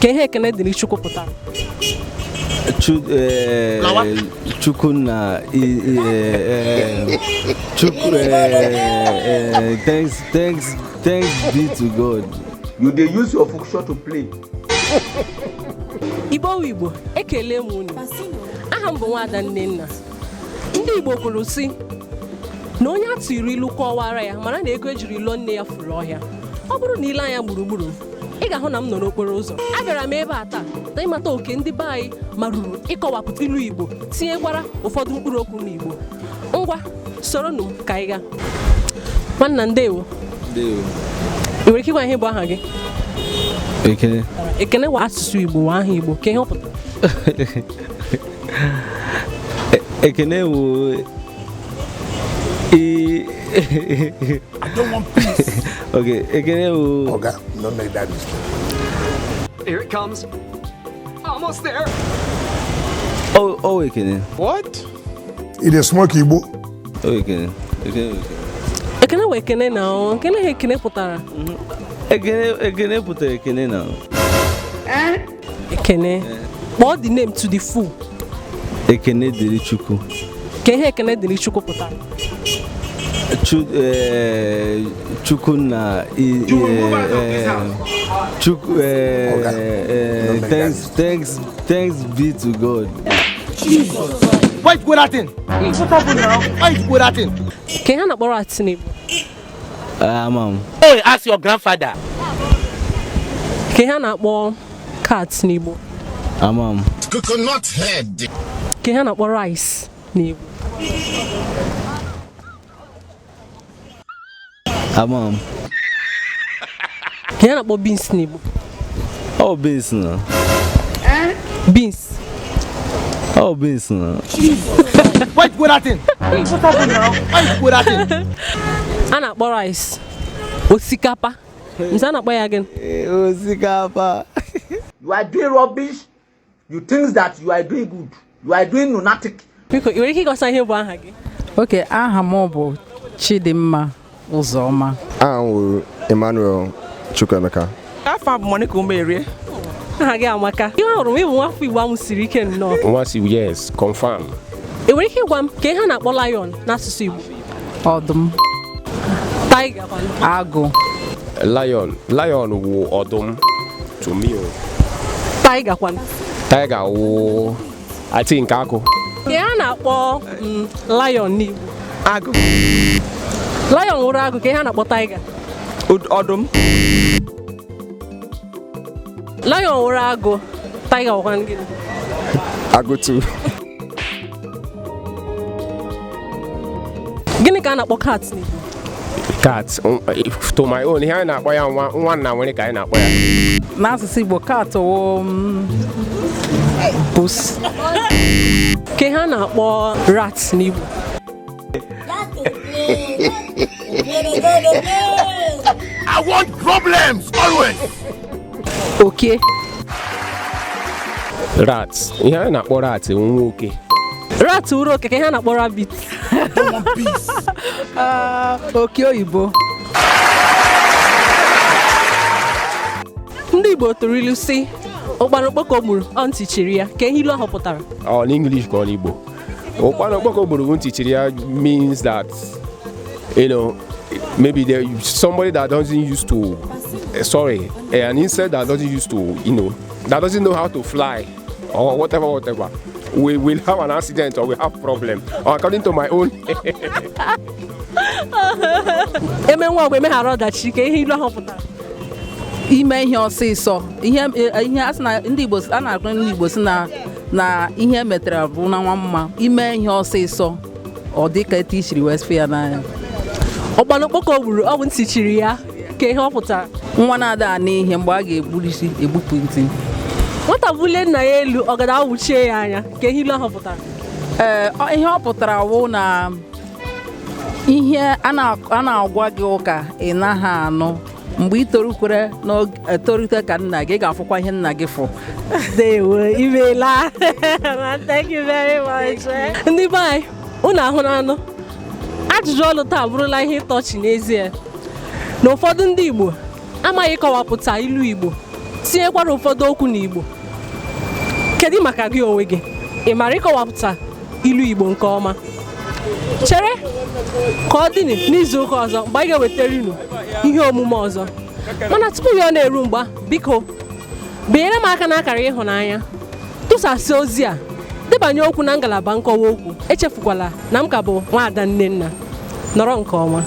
Ka ihe ekene dịrị Chukwu pụtara? Chukwu na Chukwu, thanks, thanks, thanks be to God. You dey use your function to play. Igbo wụ Igbo, ekele m unu. Aha m bụ Nwaada Nnenna. Ndị Igbo kwuru sị na onye a tụrụ ilu kọwara ya mara na ego ejiri lụọ nne ya furu ọhịa. Ọ bụrụ na ile anya gburugburu, ị ga-ahụ na m nọ n'okporo ụzọ. Abịara m ebe a taa na ịmata oke ndị be anyị maruru ịkọwapụta ilu Igbo, tinyekwara ụfọdụ mkpụrụ okwu n'Igbo. Ngwa, soronụ m ka anyị gaa. Nwanna, ndewo. Ndewo. Ị nwere ike ịgwa ihe bụ aha gị? Ekene. Ekene wa asụsụ Igbo wa aha Igbo. Ka ihe ọ pụtara? Ekene wụ I don't want peace. Okay, ekene wụ Oga, don't make that mistake. Here it comes. Almost there. Ọ ekene. What? It is smoke Igbo. Ọ ekene. Ekene wụ ekene. Ekene wa ekene na ọ ekene ha ekene pụtara. Ekene, ekene pụtara ekene na. Ekene. Kpọọ the name to the full. Ekene dịrị Chukwu. Ka ihe ekene dịrị Chukwu pụtara? Chukwu na Chukwu, Oga, don't make that thanks, mistake. thanks, thanks be to God. Why you go that thing? What happened now? Why you go that thing? Ka ihe a na-akpọrọ atị n'Igbo? Ama m. Hey, ask your grandfather. Ka ihe a na-akpọ cat n'Igbo? Ama m. Coconut head. Ka ihe a na-akpọ rice n'Igbo? Ama m. Ka ihe a na-akpọ beans n'Igbo? Ọ beans na. Beans. Ọ beans na. Why you go that thing? What happened now? Why you go that thing? A na-akpọ rice osikapa. Nze a na-akpọ ya gịnị? Osikapa. You are doing rubbish. You think that you are doing good. You are doing lunatic. Biko, ị nwere ike ịgosa ihe bụ aha gị? Oke, aha m bụ Chidimma Ụzọma. Aha m wụ Emmanuel Chukwuemeka. Afọ bụ Monica Umerie. Aha gị amaka. Ihe ahụrụ m ịbụ nwafọ Igbo ahụ siri ike nnọọ. Nwa yes, confirm. Ị nwere ike ịgwa m ka ihe a na-akpọ lion n'asụsụ Igbo? Ọdụm. Tiger kwanụ? Agụ. Lion, lion wụ ọdụm to me o. Tiger kwanụ? Tiger wụ, I think, agụ. Ka ihe a na-akpọ lion n'Igbo? Agụ. Lion wụrụ agụ. Ka ihe a na-akpọ tiger? Ọdụm. Lion wụrụ agụ, tiger wụkwanụ gịnị? Agụtụ. Gịnị ka a na-akpọ cat n'Igbo? Cat, to my own, ihe anyị na-akpọ ya nwa nwa nna nwere ka anyị na-akpọ ya. N'asụsụ Igbo, cat wụ bus. Ka ihe a na-akpọ rat n'Igbo? I want problems always. Oke. Rat, ihe anyị na-akpọ rat nwa oke. Rat wụrụ oke. Ka ihe a na-akpọ rabbit? I don't want peace. Oke oyibo. Ndị Igbo tụrụ ilu si ụkpana okpoko gburu, ọ ntị chiri ya. Ka ihe ilu ahụ pụtara? Ọ n'English ka ọ n'Igbo? Ụkpana okpoko gburu, ntị chiri ya means that maybe there somebody that doesn't used to sorry, an insect that doesn't used to that doesn't know how to fly or whatever, whatever, we will have an accident or we have problem, or according to my own. Eme nwa ogbe emeghara ọdachi. Ka ihe ilu ahụ pụtara? Ime ihe ọsịsọ, ihe ihe a sị na ndị Igbo a na-akụ, ndị Igbo sị na ihe metere bụ na nwa mma. Ime ihe ọsịsọ, ọ dị ka etu i siri wee fụ ya n'anya. Ụkpana okpoko gburu, ọ bụ ntị chiri ya. Ka ihe ọ pụtara? Nwa na-ada n'ihe mgbe a ga-egburu isi egbupụ ntị. Nwata bulie nna ya elu, ọgada awụchie ya anya. Ka ihe ilu ahụ pụtara? Ee, ihe ọ pụtara wụ na ihe a na-agwa gị ụka ị naghị anụ, mgbe ị torukwere etorute ka nna gị, ị ga-afụkwa ihe nna gị fụ. Ndewo, imeela. Thank you very much. Ndị be anyị, unu ahụ na anụ ajụjụ ọnụ taa abụrụla ihe ịtọchi n'ezie na ụfọdụ ndị Igbo amaghị ịkọwapụta ilu Igbo. Tinyekwara ụfọdụ okwu n'Igbo. Kedu maka gị onwe gị? Ị mara ịkọwapụta ilu Igbo nke ọma? Chere ka ọ dị n'izu ụka ọzọ mgbe anyị ga-ewetara unu ihe omume ọzọ. Mana tupu ya ọ na-eru mgba, biko binyere m aka n'akara ịhụnanya, tụsasị ozi a, debanye okwu na ngalaba nkọwa okwu. Echefukwala na m ka bụ nwaada Nnenna. Nọrọ nke ọma.